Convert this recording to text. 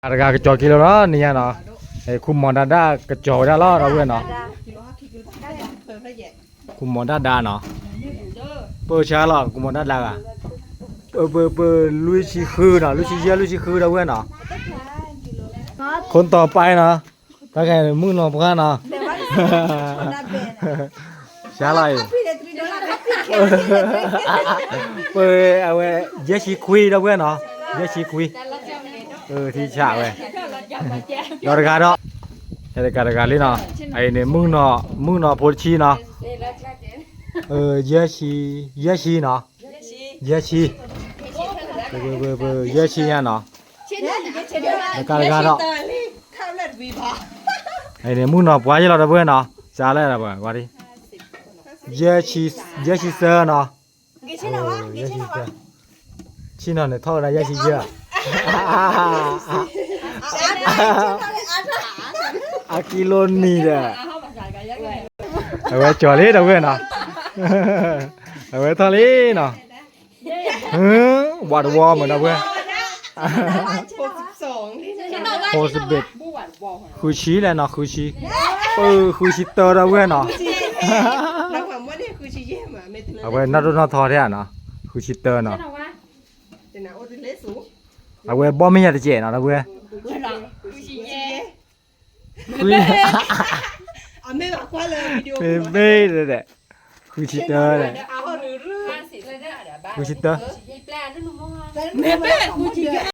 တဂၤကစီၤက့ၤလီၤနီၤ နံၤညါနီၤ, ခူမီၤဒၣ်ဒၣ်ကစီၤဝဲဒၣ်လီၤ ဒီပုၢ်ဝဲၢ်နီၤ, ခူမီၤဒၣ်ဒၣ်နီၤ, ပၢဆါလီၤ ခူမီၤဒၣ်ဒၣ်ဂၤ, ပၢ ပၢ ပၢ လွံၢ်ဆံဃုနီၤ လွံၢ်ဆံယဲၢ် လွံၢ်ဆံဃု ဒီပုၢ်ဝဲၢ်နီၤ, ခိၣ်တီပၢ်နီၤ, တၢ်ခဲမုၣ်နီၤပှၢ်နီၤ ဆါလီၤအံၤ, ပၢ အဝဲ ယဲၢ်ဆံခွံ ဒီပုၢ်ဝဲၢ်နီၤ, ယဲၢ်ဆံခွံ, ထံဆးဝဲ, ဒီးတဂၤဒီး, တဂၤတဂၤလံနီၤ, အအံၤန့ၣ် မုၣ်နီၤဖိတဆံနီၤ, ယဲၢ်ဆံ, ယဲၢ်ဆံနီၤ, ယဲၢ်ဆံ, ယဲၢ်ဆံညါနီၤ, တဂၤတဂၤဒီး, အအံၤန့ၣ် မုၣ်နီၤပှၢ်ယဲၢ်လီၤ ဒီပုၢ်ဝဲၢ်နီၤ, စးလဲၣ်ဒီးပှၤ, ယဲၢ်ဆံသၢနီၤ, ဆံနီၤန့ၣ်ထီၣ်ဝဲဒၣ်ယဲၢ်ဆံယဲၢ်, အကံလိနံၤဒီး, အဝဲကၠီၤလံ ဒီပုၢ်ဝဲၢ်နီၤ, အဝဲထီၣ်လံနီၤ, ဝးတဝီမး ဒီပုၢ်ဝဲၢ် ဟိစဘ့း, ဃုဆံလဲၣ်နီၤ ဃုဆံ, ပၢဃုဆံတၢ ဒီပုၢ်ဝဲၢ်နီၤ, အဝဲနီၢ်ဒိၣ်နီၢ်ထီထဲဧါနီၤ, ဃုဆံတၢနီၤ, အဝဲဘီၣ်မ့ၢ်ယၤတစဲးနီၤ ဒီပုၢ်ဝဲၢ်, မ့ၢ်ဘ့ၣ်ဒီး, ဃုဆံတၢဒီး, ဃုဆံတၢ, မ့ၢ်ဘ့ၣ်ဃုဆံ